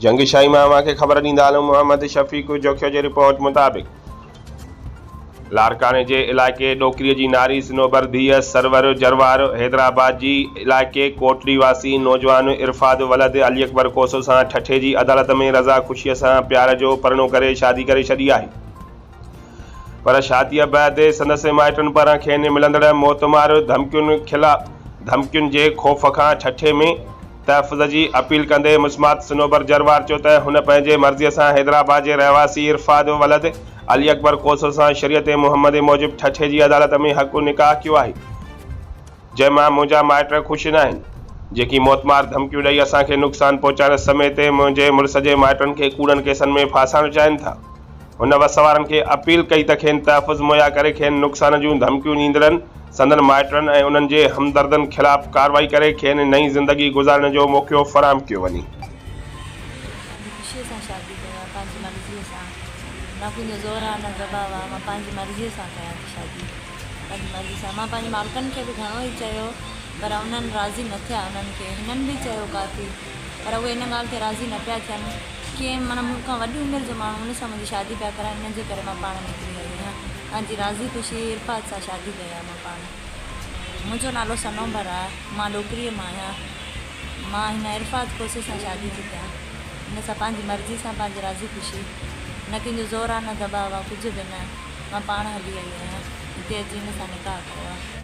جنگشاهي مان اوهان کي خبر ڏيندا هلون محمد شفيق جوکيو جي رپورٽ مطابق لاڙڪاڻي جي علائقي ڏوڪري جي ناري صنوبر ڌيء سرور جروار حيدرآباد جي علائقي ڪوٽڙي واسي نوجوان عرفاد ولد علي اڪبر کوسو سان ٺٽي جي عدالت ۾ رضا خوشيء سان پيار جو پرڻو ڪري شادي ڪري ڇڏي آهي پر شاديء بعد سندس مائٽن پاران کين ملندڙ موتمار ڌمڪين خلاف ڌمڪين جي خوف کان ٺٽي ۾ تحفظ جي اپيل ڪندي مسمات صنوبر جروار چيو ته هن پنهنجي مرضيء سان حيدرآباد جي رهواسي عرفاد ولد علي اڪبر کوسو سان شريعت محمدي موجب ٺٽي جي عدالت ۾ حق نڪاح ڪيو آهي جنهن مان منهنجا مائٽ خوش ناهن جيڪي موتمار ڌمڪيون ڏئي اسان کي نقصان پهچائڻ سميت منهنجي مڙس جي مائٽن کي ڪوڙن ڪيسن ۾ ڦاسائڻ چاهين ٿا. هن وس وارن کي اپيل ڪئي ته کين تحفظ مهيا ڪري کين نقصان جون ڌمڪيون ڏيندڙن، سندن مائٽن ۽ انهن جي همدردن خلاف ڪارروائي ڪري کين نئين زندگي گذارڻ جو موقعو فراهم ڪيو وڃي. پنهنجي خوشيء سان شادي ڪئي آ، پنهنجي مرضيء سان، نه ڪنهن جو زور آ نه دٻاء آ، مان پنهنجي مرضيء سان ڪيان ٿي شادي، پنهنجي مرضي سان، مان پنهنجي مالڪن کي به گهڻو ئي چيو پر انهن راضي نه ٿيا، انهن کي هنن به چيو ڪافي پر اهي ان ڳالهه تي راضي نه پيا ٿين. ڪنهن معنيٰ مون کان وڏي عمر جو ماڻهو ان سان منهنجي شادي پيا ڪرائن ان جي ڪري مان پاڻ نڪري آئي آهيان پنهنجي راضي خوشي عرفات سان شادي ڪئي آهي مان پاڻ منهنجو نالو صنوبر آهي مان ڏوڪريء مان آهيان مان هن عرفات کوسي سان شادي ٿي ڪيان ان سان پنهنجي مرضي سان پنهنجي راضي خوشي نه ڪنهن جو زور آهي نه دٻاء آهي ڪجهه به نه مان پاڻ هلي آئي آهيان هتي اچي هن سان نڪاح ڪيو آهي.